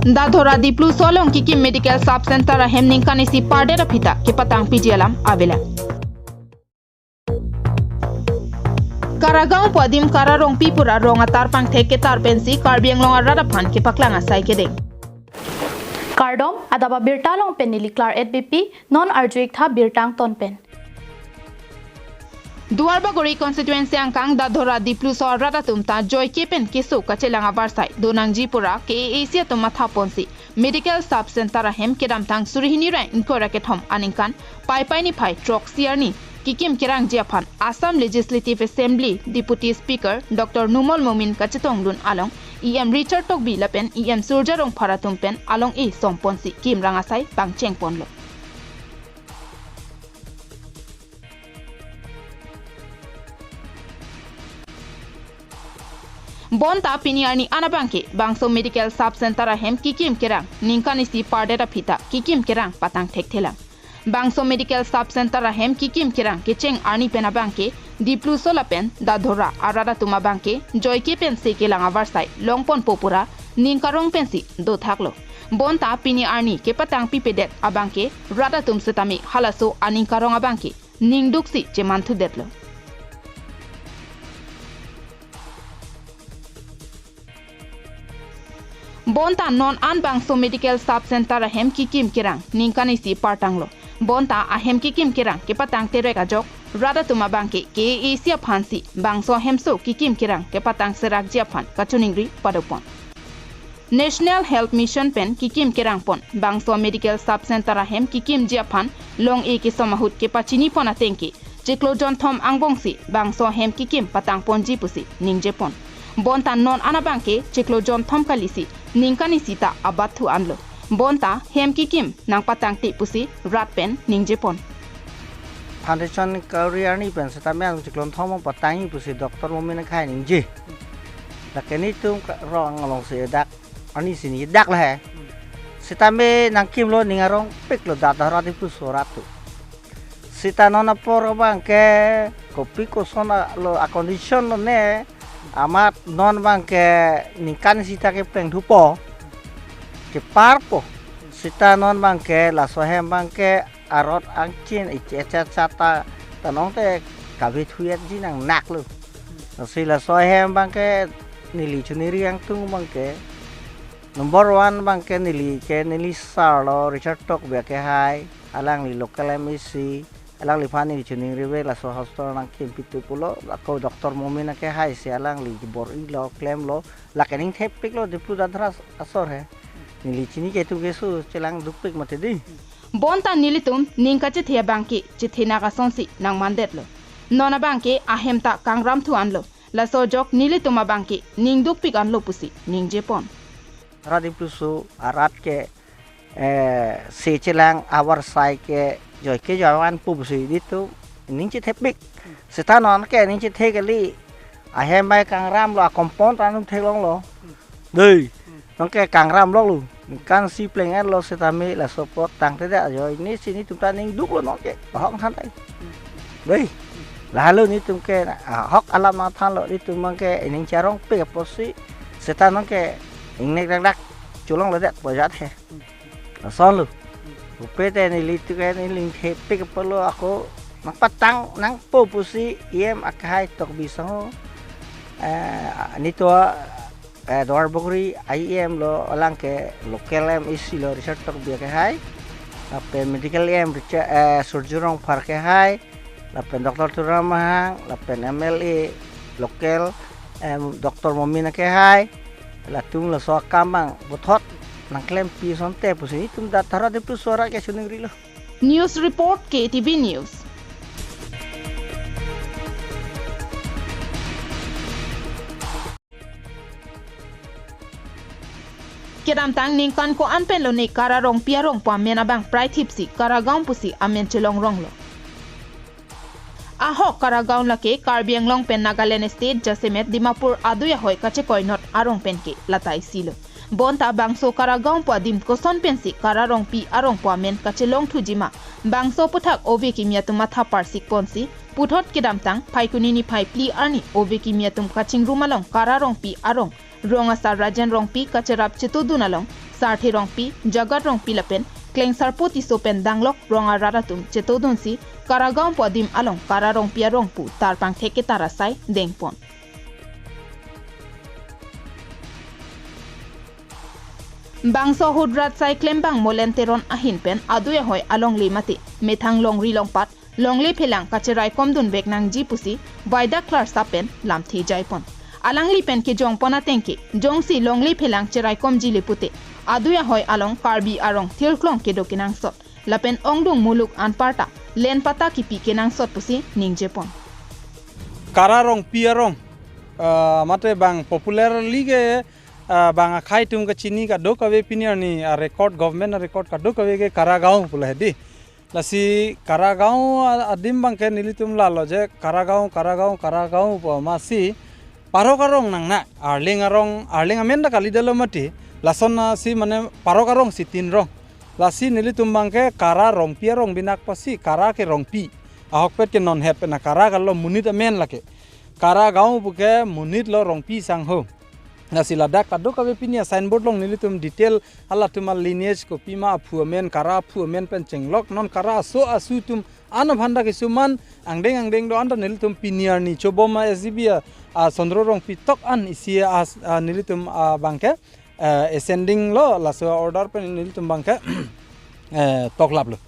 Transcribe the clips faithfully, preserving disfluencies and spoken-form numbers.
Dadhora Dipluso along Kikim Medical Sub Center ahem ningkan isi pardet aphi ta kepatang piji alam avelang. Karagaon pu adim Kara Rongpi pura rong atar pangthek ketar pensi Karbi Anglong arat aphan kepaklang asai kedeng. Kardom, adap abirta along pen neli Klar et B P, non arju-ik tha birta angton pen. Duarbagori constituency angkang Dadhora Dipluso arat atum ta joike pen keso kachelang avarsai donangji pura K A A C atum matha ponsi Medical Sub Center ahem kedamtang suri hini ra ingkoi ra kethom aningkan Paipai niphai throksi arni Kikim kerangji aphan Assam Legislative Assembly Deputy Speaker Doctor Numal Momin kachetongdun along E M Richard Tokbi lapen E M Surjya Rongphar atum pen along-e song ponsi kim rang asai pangcheng ponlo. Bonta pini arni an abangke bangso Medical Sub Center ahem Kikim kerang ningkan isi pardet aphi ta Kikim kerang patang thekthelang. Bangso Medical Sub Center ahem Kikim kerang kecheng arni pen abangke Dipluso lapen Dadhora arat atum abangke joike pensi kelang avarsai long ponpo pura ning karong pensi dothaklo. Bonta pini arni kepatang pipedet abangke rat atum setame halaso aning karong abangke ningduksi chemanthudetlo. Bonta non an bangso Medical Sub Center ahem Kikim kerang ningkan isi partanglo. Bonta ahem Kikim kerang kepatang terek ajok rat atum abangke K A A C aphansi bangso ahemso Kikim kerang kepatang serakji aphan kachiningri padopon. National Health Mission pen Kikim kerang pon bangso Medical Sub Center ahem Kikimji aphan long-e kesom ahut kepachini pon atengke chiklo jonthom angbongsi bangso ahem Kikim patang ponji pusi ningje pon. Bonta non an abangke chiklo jonthom kalisi ningkan isi ta abatthu anlo. Bonta hem Kikim nangpatangte pusi rat pen ningje pon. Foundation kori arni pen setame ang chiklo jonthom patangji pusi Doctor Momin akhai ningje. Lake netum ka rong alongsi dak, arnisi ni dak lahai. Setame nangkimlo, ning arongpiklo Dadhora Dipluso arat atum. Seta non apor abangke kopi koson a-, lo a-condition lo ne, amat non abangke ningkan isi ta kepleng thupo. Keparpo. Seta non abangke laso ahem abangke arot angchin iche cha cha ta, ta nong te kave thuyetji nangnaklo. Lasi laso ahem abangke neli chuningri angtung abangke number one abangke neli ke neli sir lo Richard Tokbi akhai, alangli local M A C, alangliphan neli chuningri ave laso hospital nangkim pitu pulo, ako Doctor Momin akhai si alangli bor-ilo klemlo, lake ning thepiklo Diplu Dadhora asor he. Neli chini ke tu keso chelang dukpik mati di. Bonta nelitum ning kachethe abangke chethenak asonsi nangmandetlo. Non abangke ahem ta kangram thu anlo. Laso ajok nelitum abangke ning dukpik anlo pusi ningje pon. Dadhora Dipluso arat ke, eh, se chelang avarsai ke joike jovan pu pusi netum ning chethepik. Seta non ke ning chethe kali. Ahem bai kangramlo, a-compound ta nung theklonglo. Dei. Nong ke kangraplo lo. Ningkan isi pleng-etlo setame laso apot tangtedet ajoine si netum ta ning duklo nong ke. Ahok than tai. Dei. Lahelo netum ke, ah, ahok alam nangthanlo, netum abangke ning charongpik apotsi seta nong ke ingnek dak dak cholongledet pu ajat he. Lasonlo. Pupe te nelitum ke ning thepik apotlo ako nangpatang nangpo pusi E M akhai Tokbi sangho. Eh, netum, eh, Duarbagori E M lo, alang ke local M A C lo Richard Tokbi akhai. Lapen medical E M Richard, eh, Surjya Rongphar akhai. Lapen Doctor Tuliram Ronghang, lapen M L A local, em, Doctor Momin akhai. Latum laso akam abang puthot nangklempi asonte pusi netum Dadhora Dipluso arat ke chuningrilo. News report, K T V News. Kedamtang ningkan ko-an pen lone Kara Rongpi arong pu amen abang praithipsi Karagaon pusi amen chelongronglo. Ahok Karagaon lake Karbi Anglong pen Nagaland State jasemet Dimapur adui ahoi kachekoinot arong penke latai silo. Bonta bangso Karagaon pu adim koson pensi Kara Rongpi arong pu amen kachelongthuji ma, bangso aputhak ove kimi atum matha parsik ponsi, puthot kedamtang Phaikuni niphai phli arni ove kimi atum kachingrum along Kara Rongpi arong rong asar Rajen Rongpi kacherap chetudun along Sarthe Rongpi, Jagat Rongpi lapen Klengsarpo Tisso pen danglok rong arat atum chetodunsi Karagaon pu adim along Kara Rongpi arong pu tarpang thek ketar asai dengpon. Bangso ahut rat sai klembang Molen Teron ahin pen adui ahoi alongle mate methang longri longpat longle phelang kacheraikom dunvek nangji pusi Vaidak Klarsap pen lamthe jaipon. Alangli pen kejongpon atengke, jongsi longle phelang cheraikomji le pute, adui ahoi along Karbi arong thirklong kedo kenangsot lapen ongdung muluk anparta len patta kipi kenangsot pusi ningjepon. Kara Rongpi arong, ah, mate bang popularly ke, ah, bang akhei atum kachini kadokave pini arni, ah, record, government record kadokave ke Karagaon pu lahedi. Lasi Karagaon a-, adim abangke nelitum lalo je Karagaon, Karagaon, Karagaon pu amatsi Parok arong nangne, Arleng arong, Arleng amen ta kalidetlo mati. Lason asi mane Parok arong si tin rong. Lasi nelitum abangke Kara Rongpi arong binak pasi Kara ke Rongpi. Ahokpet ke non het pen Kara kalo, monit amen lake. Karagaon puke monit lo, Rongpi sangho. Lasi ladak kadokave pini a-signboard along nelitum detail halatum a-lineage kopima aphu amen, Kara aphu amen pen chenglok, non Kara aso asu atum an aphan ta kisuman angdeng angdeng do, anta nelitum pini arni chobom a-S G B a, a Sondro Rongpi tok an isi a, a nelitum abangke, eh, ascending lo, laso order pen nelitum abangke, eh, toklaplo.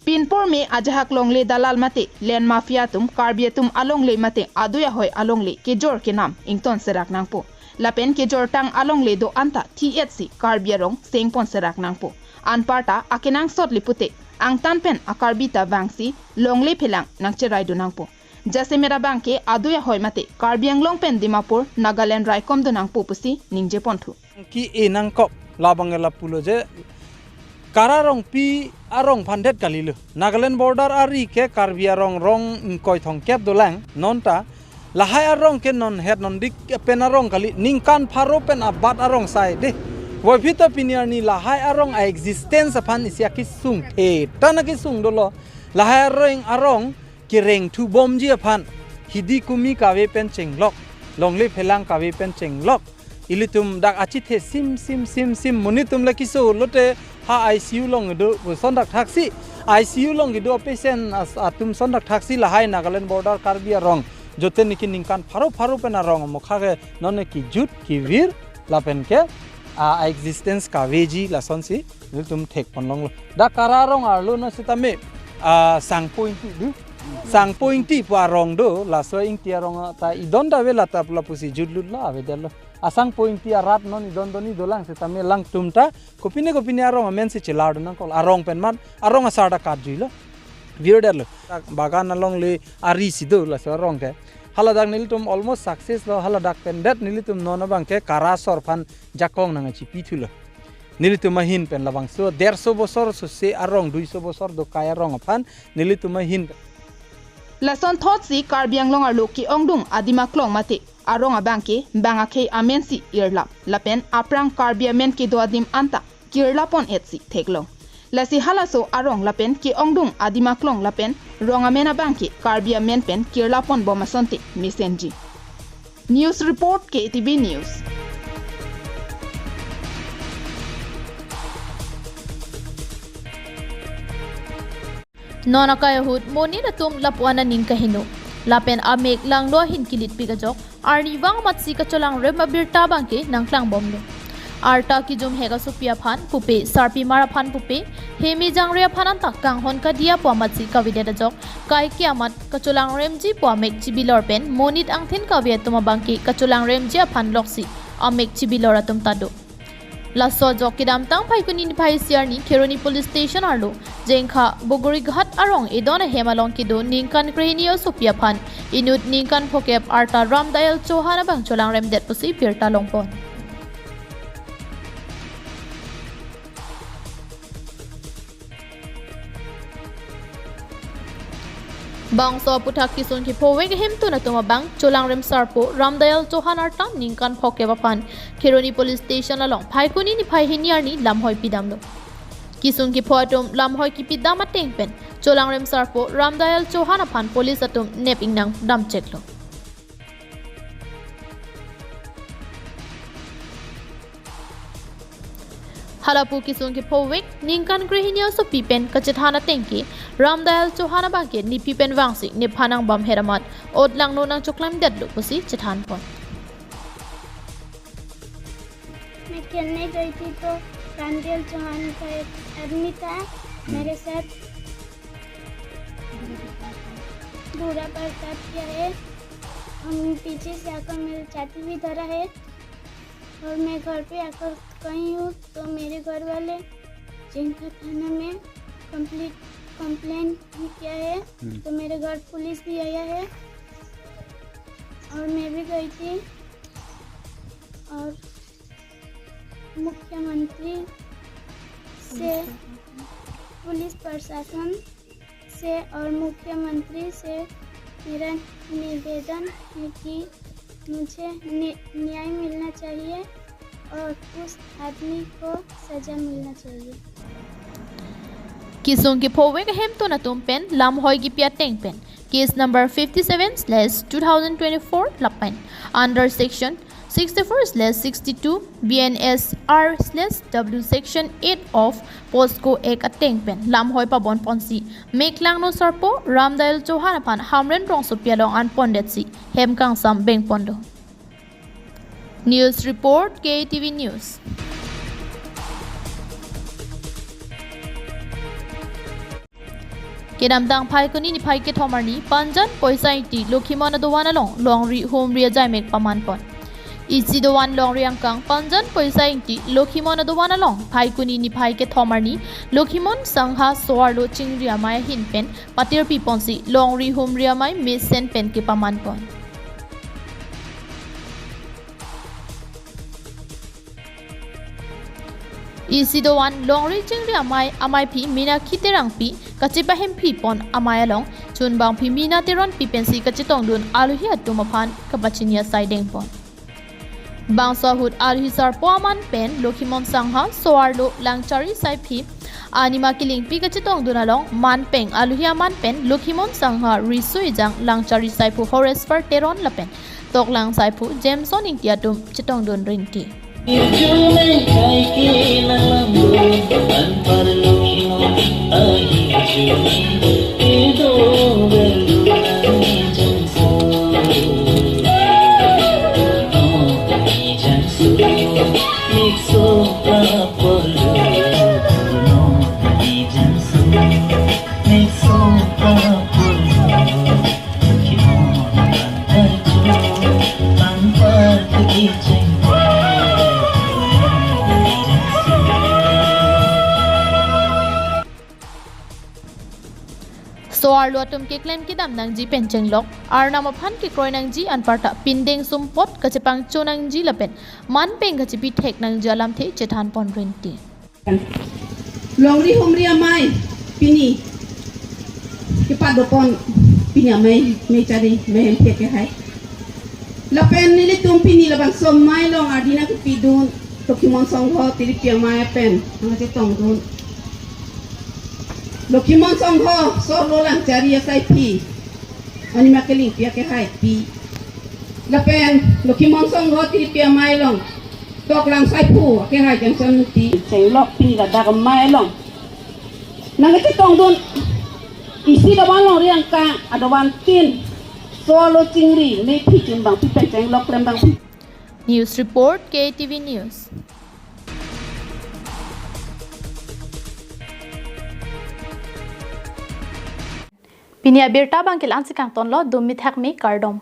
Pinpur me ajahak longle dalal mate len mafia atum Karbi atum alongle mate adui ahoi alongle kejor kenam ington serak nangpo. Lapen kejortang alongle do anta thi-etsi Karbi arong sengpon serak nangpo. Anparta akenangsot le pute angtan pen a-Karbi ta vangsi longle phelang nangcheraidun nangpo. Jasemet abangke adui ahoi mate Karbi Anglong pen Dimapur, Nagaland raikomdun nangpo pusi ningjeponthu. Ki-e nangkok labang ke lapulo je Kara Rongpi arong aphan det kalilo. Nagaland border ari ke Karbi arong rong ingkoi thomkep dolang, nonta lahai arong ke non het non dik pen arong kali, ningkan pharo pen abat arong sai de. Voiphit ta pini arni lahai arong a-existence aphan isi akesung the tan akesung dolo. Lahai arong arong kereng thubomji aphan hidi kumi kave pen chenglok, longle phelang kave pen chenglok. Ilitum dak achethe sim sim sim sim, monit atum le keso lote ha I C U along do, son thakthaksi I C U along kedo patient as-, atum son thakthaksi lahai Nagaland border Karbi arong jote niki ningkan pharo pharo pen arong amokha ke non kejut kevir lapen ke a-existence kaveji lasonsi nelitum thekpon longlo. Dak Kara arong arlo non sitame, ah, Sangpo Ingti do. Sangpo Ingti pu arong do, laso Ingti arong ta idon ta ave, lata lapusi jutlutlo, avedetlo. A-Sangpo Ingti arat non idon doni dolang sitame alangtum ta kopine kopine arong amensi chelardun nangkok, arong pen mat, arong asar ta katjuilo. Virdetlo. Bagan alongle ari si do laso arong ke. Haladak nelitum almost success lo, haladak pen det nelitum non abangke Kara asor aphan jakong nangchipithulo. Nelitum ahin pen labangso derso bosor sose arong, duiso bosor dokai arong aphan nelitum ahin. Lason thotsi Karbi Anglong arlo ke-ongdung adim aklong mate arong abangke bang akhei amensi irlap. Lapen aphrang Karbi amen kedo adim anta kirlapon-etsi theklong. Lasi halaso arong lapen ke-ongdung adim aklong lapen rong amen abangke Karbi amen pen kirlapon bom asonte mesenji. News report, K T V News. Non akai ahut monit atum lapu-an aning kaheno lapen amek langlo ahin kilitpik ajok arnivang amatsi kacholangrem abirta abangke nangklangbomlo. Arta kijumhek asopi aphan pupe, sarpimar aphan pupe, heme jangre aphan anta kanghon kadiya pu amatsi kavedet ajok kaike amat kacholangremji pu amek chibilor pen monit angthin kave atum abangke kacholangremji aphan loksi amek chibilor atum ta do. Laso ajok kedamtang Phaikuni niphai isi arni Kheroni Police Station arlo Jengkha Bogorighat arong edon ahem along kedo ningkan krehini asopi aphan inut ningkan phokep arta Ramdayal Chauhan abang cholangremdet pusi birta longpon. Bangso aputhak kesung kephovek ahemtun atum abang cholangrem sarpo Ramdayal Chauhan arta ningkan phokep aphan Kheroni Police Station along Phaikuni niphai hini arni lamhoi pidamlo. Kesung kepho atum lamhoi kipidam ateng pen cholangrem sarpo Ramdayal Chauhan aphan police atum nep ingnang damcheklo. Halapu kesung kephovek ningkan krehini asopi pen kachethan ateng ke Ramdayal Chauhan abangke nephi pen vangsi nephan angbam heramat otlangno nangchoklamdetlo pusi chethanpon. मैं खेलने गई थी तो रामदेव चौहान का एक आदमी था मेरे साथ। बुरा बर्ताव किया है। हम पीछे से आकर मेरे छाती भी धरा है और मैं घर पे आकर गई हूँ तो मेरे घर वाले जिनका थाना में कंप्लीट कंप्लेन भी किया है। तो मेरे घर पुलिस भी आया है और मैं भी गई थी और मुख्यमंत्री से पुलिस प्रशासन से और मुख्यमंत्री से मेरा निवेदन है कि मुझे नि- न्याय मिलना चाहिए और उस आदमी को सजा मिलना चाहिए। Kesung kephovek ahemtun atum pen lamhoi kipi ateng pen case number fifty seven slash two thousand twenty four lapen under section sixty four slash sixty two B N S R slash W section eight of POCSO Act ateng pen lamhoi pabonponsi meklangno sarpo Ramdayal Chauhan aphan Hamren rongsopi along anpondetsi hem kangsam bengpon do. News report, K T V News. Kedamtang Phaikuni niphai kethom arni Panjan Poisa Ingti Lokhimon adovan along longri humri ajaimek pamanpon. Isi dovan longri angkang Panjan Poisa Ingti Lokhimon adovan along Phaikuni niphai kethom arni Lokhimon Sangha so-arlo chingri amei ahin pen patirpiponsi longri humri amei mesen pen kepamanpon. Isi dovan longri chingri amei, ameiphi Minakhi Terangpi kachepahempipon amei along chunbangphi Mina Teronpi pensi kachetongdun aluhi atum aphan kapachini asai dengpon. Bangso ahut aluhi sarpo aman pen Lokhimon Sangha, so-arlo Langchari Saiphi, Anima Kilingpi kachetongdun along manpeng aluhi aman pen Lokhimon Sangha, Riso Ejang, Langchari Saiphu Horesper Teron lapen Toklang Saiphu Jameson Ingti atum chetongdun rinti. So-arlo atum keklem kedam nangji pen chenglok, Arnam aphan kekroi nangji anparta pindeng sumpot kachepangcho nangji lapen manpeng kachepi thek nangji alamthe chethanpon rinti. Longri humri amei pini kepadopon pini amei, mei chari, mei hemphe kehai. Lapen nelitum pini labangso amei along ardi nangkepidun Lokhimon Sangha tiripi amei pen nangkachetongdun Lokhimon Sangha so-arlo Langchari Saiphi, Anima Kilingpi akehaipi. Lapen Lokhimon Sangha tiripi amei along Toklang Saiphu akehai Jameson Ingti. Chenglok pini ladak amei along nangkachetongdun isi dovan longri angkang adovan tin so-arlo chingri meiphi chunbangpi pen chenglok klembangpi. News report, K T V News. Pini abirta abangke la-ansi kangtonlo, dumi thakmi, kardom.